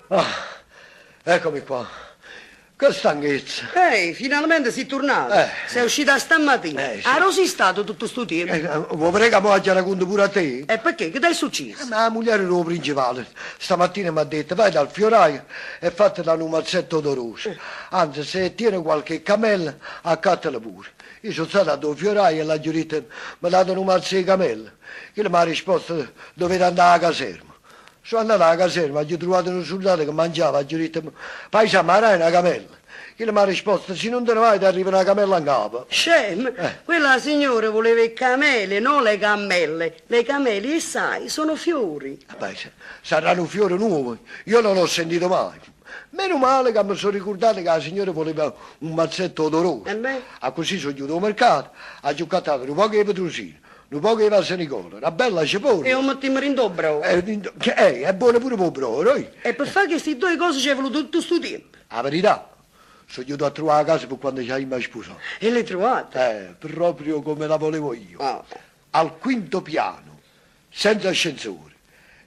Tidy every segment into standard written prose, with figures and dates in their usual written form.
Ah, eccomi qua. Che stanchezza. Ehi, finalmente si' turnato. Sei uscita stammatina. Eh, sì. Arò si' stato tutto stu tiempo? Vuo' vedè ca mo aggia racconta pure a te? E pecché? Che t'è succieso? Ma 'a mugliera d' 'o principale stamattina m'ha detto, vai dal fioraio e fatte da' nu mazzetto odoroso. Anzi, se tiene qualche camella, accattala pure. Io so' stato add' 'o fioraio e l'aggio ditto, me date nu mazzo 'e camella? Chillo m'ha risposto, dovete andà 'a caserma. So' andato 'a caserma, aggio truvato nu surdato che mangiava, aggio ditto, Paisà, m' 'a dai na camella? Chillo m'ha risposto, si nun te ne vai t'arriva na camella 'ncapa. Scemo, quella 'a signora vuleva 'e camelie, no le cammelle. Le camelie, 'e ssai, sono fiori. Paisà, sarrà nu fiore nuovo, io non l'ho sentito mai. Meno male ca me so' ricurdato ca 'a signora vuleva un mazzetto odoroso. Accussì so' ghiuto 'o mercato, aggio accattato nu poco 'e petrusino, Nu poco 'e vasenicola, na bella cepolla. E 'o mettimmo dint' 'o broro. Eh, è buono pure p' 'o broro, oi. E pe fà chesti ddoje cose c'è voluto tutto stu tiempo. 'A verità, so' ghiuto a truvà 'a casa pe quando ce aimmo 'a spusà. E l'hê truvata? Proprio come la volevo io. Al quinto piano, senza ascensore.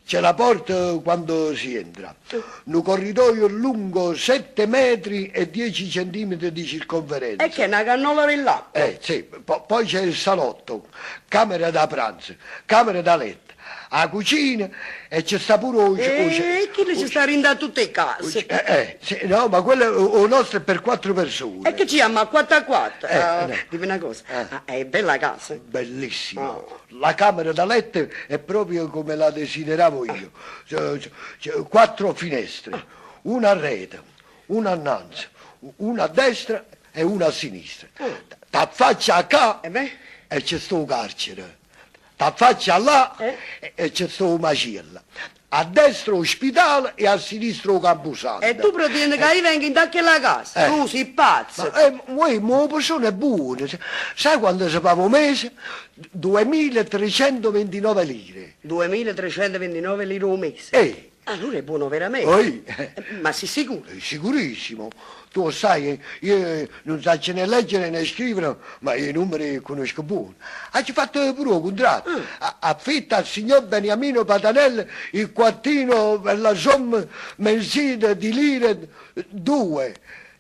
C'è la porta quando si entra, nu corridoio lungo sette metri e dieci centimetri di circonferenza. E che è na cannola dell'acqua? Eh, sì, po- poi c'è il salotto, camera da pranzo, camera da letto, 'a cucina e ce sta pure 'o... E chillo ce sta dint' a tutte 'e case. Eh, sì, no, ma quello, 'o nostro è per quattro persone. E che ci jammo a quatto a quatto? Eh, no. Dimmi na cosa, è bella 'a casa? Bellissima. La camera da letto è proprio come la desideravo io. Quattro finestre, una arreto, una annanze, una a destra e una a sinistra. T'affaccia 'a ccà e ce sta 'o carcere, t'affaccia 'a llà e ce sta 'o maciello. A destra 'o spitale e a sinistra 'o campusanto. E tu pretiende ca io vengo 'int'a chella casa? Tu si' pazzo! Ma uè, ma 'o persone è buono. Sai quanto se pava 'o mese? Duemilatrecentoventinove lire. Duemilatrecentoventinove lire 'o mese? Eh. Allora è buono overamente. Oi. Ma si' sicuro? Sicurissimo. Tu 'o ssaje, io nun saccio né leggere né scrivere, ma 'e nummere 'e cunosco buono. Aggio fatto pure 'o cuntratto. Affitto al signor Beniamino Patanello il quartino per la somma mensile di lire due,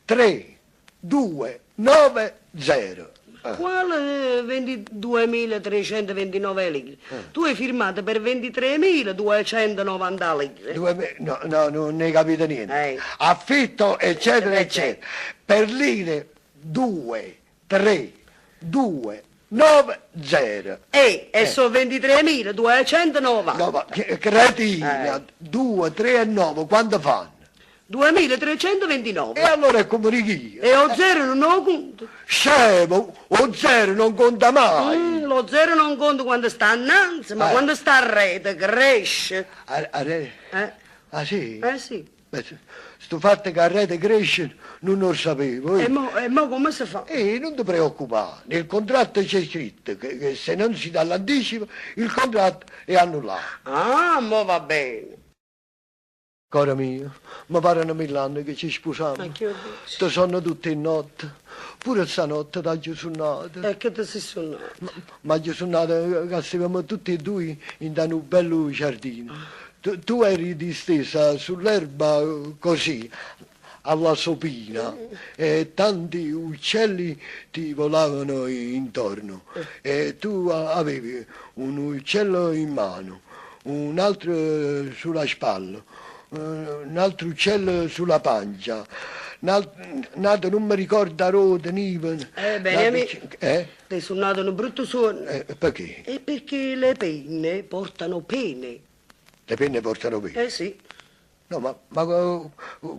tre, due, nove, zero. Quale ventiduemilatrecentoventinove lire? Tu hai firmato per ventitremiladuecentonovanta lire. No, no, nun 'e capito niente. Affitto eccetera eccetera per lire due, tre, due, nove, zero. E e so' ventitremiladuecentonovanta. No, ma cretina, due, tre e nove quanto fanno? Duemilatrecentoventinove. E allora è comme dico io. E 'o zero nun 'o cunto? Scemo, 'o zero non conta mai. Lo zero non conta quando sta annanze, ma quando sta arreto cresce. Arreto? Eh. Ah sì? Eh sì. Beh, stu fatto che arreto cresce nun 'o sapevo. E mo, e mo comme se fa? E nun te preoccupà, nel contratto c'è scritto che, che se non si dà l'anticipo il contratto è annullato. Ah, mo va bene. Core mio, me pareno mill'anne che ce spusammo. Ma che 'o dici? Te sonno tutt' 'e notte. Pure stanotte t'aggio sunnato. E che te si' sunnato? M'aggio sunnato ca stevemo tutt' 'e duje 'int'a nu bellu ciardino. Tu eri distesa sull'erba così, alla sopina, e tanti uccelli ti volavano intorno. E tu avevi un uccello in mano, un altro sulla spalla, un altro uccello sulla pancia, n'ato nun me ricordo arò 'o tenive. Eh, Beniamì, Eh? t'hê sunnato nu brutto suonno. Eh, pecché? E perché le penne portano pene. Le penne portano pene? Eh sì. No, ma, ma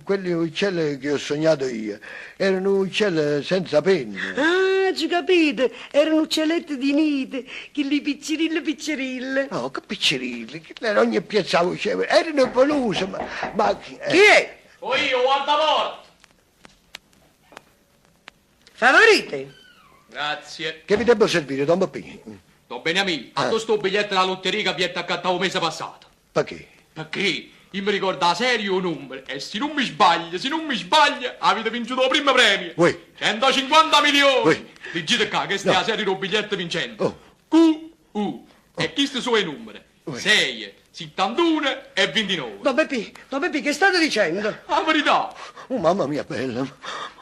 quelli uccelli che ho sognato io erano uccelli senza penne. Ah, aggio capito, erano uccelletti di nido, chilli piccerille piccerille. No, che piccerilli, chilli erano ogne piezzo 'auciello, erano peluse, ma, ma. Chi è? So' io, 'o guardaporta! Favorite! Grazie. Che vi debbo servire, don Peppì? Don Beniamì, addò sta 'o biglietto d' 'a lotteria che aviette accattà 'o mese passato? Pecché? Pecché io me ricordo 'a serie e 'o nummero e si nun me sbaglio, si nun me sbaglio, avite vinciuto 'o primmo premio! Uè! 150 milioni! Uè! Liggite ccà, chesta No. è 'a serie d' 'o biglietto vincente. Oh. Q, U. E chiste so' 'e nummere. Uè. Seje. 71 e 29. Don Peppì, don Peppì, che state dicendo? 'A verità! Oh, mamma mia bella,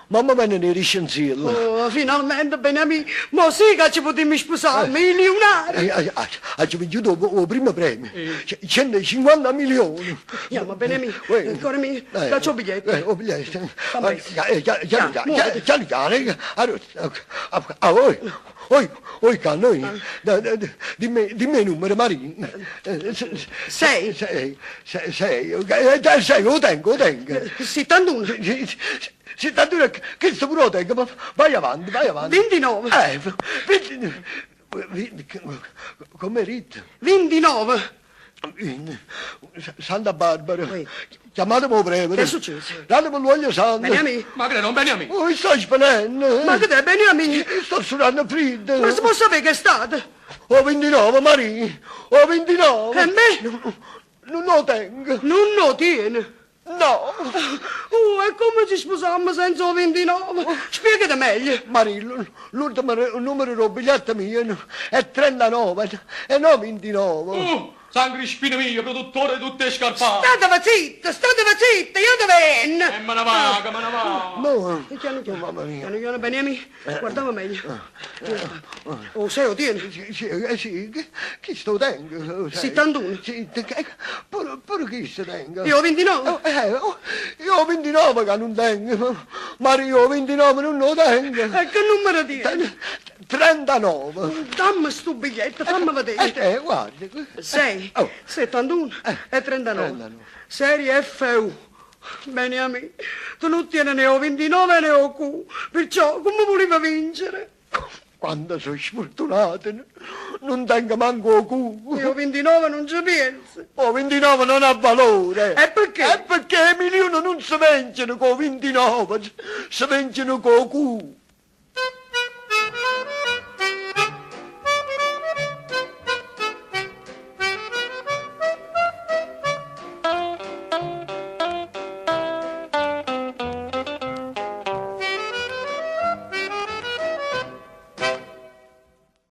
mamma vene 'e riscenziello. Oh, finalmente, Beniamì, mo sì ca ce putimmo spusà, miliunari! Aggio vinciuto 'o primmo premio, 150 milioni. Jammo, Beniamì, core mio, dacce 'o biglietto. 'O biglietto. Fa presto. Chiano chiano, chiano chiano. Oi, oi can, oi. Dimme, dimme 'e nummere, Marì. Sei. Sei, sei, sei, sei, 'o tengo, 'o tengo. 71. 71, chesto pure 'o tengo, ma vai avanti, vai avanti. 29. 20, comm'hê ditto? 29. Santa Barbara, chiammateme 'o prevete. Che è succieso? Dateme l'uoglio santo. Beniamì. Ma che non Beniamì? Oh, sto svenendo. Ma che è Beniamì? Sto sudando friddo. Ma si può sapere che è stato? O 29, Marì, o 29. E me? Nun 'o tengo. Nun 'o tiene? No! Oh, e comme ce spusammo senza 'o 29? Spiegate meglio. Marì, l'ultimo numero d' 'o biglietto mio è 39 e no 29. Uh, San Crispino mio, produttore di tutte 'e scarpate. Stateve zitta, stateve zitta, jatevenne. E me ne vaco, me ne vaco. No, Chiano chiano. mamma mia. Chiano chiano, Beniamì, guardame meglio. 'O sei 'o tieni? Sì, sì, sì, chisto 'o tengo. 'O sei. 71. Sì, pure, pure chisto tengo. E 'o 29? Oh, oh, io 'o 29 che non tengo, ma io 'o 29 nun 'o tengo. E che numero tieni? 39. Dammi stu biglietto, fammi vedere. Guarda. 6, Oh. 71 e 39. 39. Serie FU. Beniamì, tu non tieni né 'o 29 né 'o Q, perciò come voleva vincere? Quando sono sfortunato, non tengo manco 'o Q. E 'o 29 non ci pensi. 'O 29 non ha valore. E perché? E perché i milioni non si vincono con 'o 29, si vincono con 'o Q.